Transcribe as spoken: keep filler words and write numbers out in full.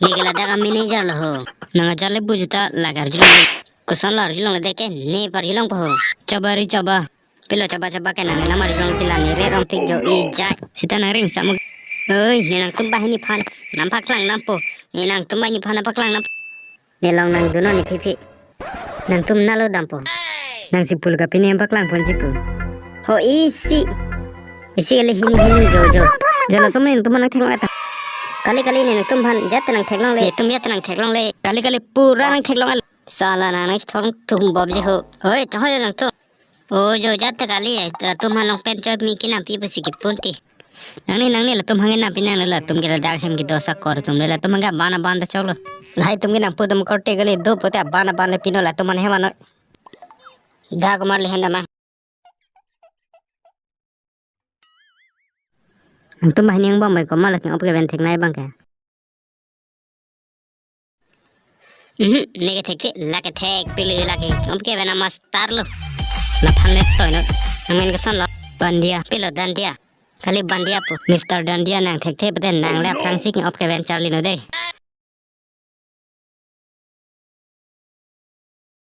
Ne ke ladak a-manager lo ho. Nang ajat le bujuta la karjulong. Koson lo arjulongle de ke ne parjulongpo ho. Choba ri choba. Pilo choba choba ke nang lam arjulong pila ne re rong tik jo ijai. Sita nang ring samo. Oi, ne nangtum banghini aphan nangpaklang nangpo. Ne nangtum banghini aphan nangpaklang nang. Ne long nangdunnon ne phiphi. Nangtum nalo dampo. Nangsi pulo kapine paklangponji pu. Ho isi. Isi kali hini hini jo jo. Jo laso amonit nangtum nangtheklong eta. Kali kali ne nangtum aphan jat nangtheklongle. Netum jat nangtheklongle. Kali kali pura nangtheklong. Sala nang nangthong tum bobji ho. Oi, chonghoi nangtum. O jo jat kali, latum aphan long pen choi mi kenampi pusi kipunti. Nangne nangne latum aphan kenampi nanglo, latum ke ladak hem kedo asakor atum le, latum aphan ke aban aban ta choklo. Lahai atum ke nangpu atum korte kali, do pote aban aban le pino latum aphan hem anoi. Da kumar le hen damang. Nangtum banghini angbong bai komat lo ke-op keven theknei abang ke. Mhm, ne ke thekthe, la ke thek pilo la ke. Ke-op keven a-master lo. Laphan le toinoi. Nangmen koson lo? Bandia, pilo Dandia. Kali Bandia pu. Mister Dandia nang thekthe pute nang le aphrangsi ke-op keven charli non dei.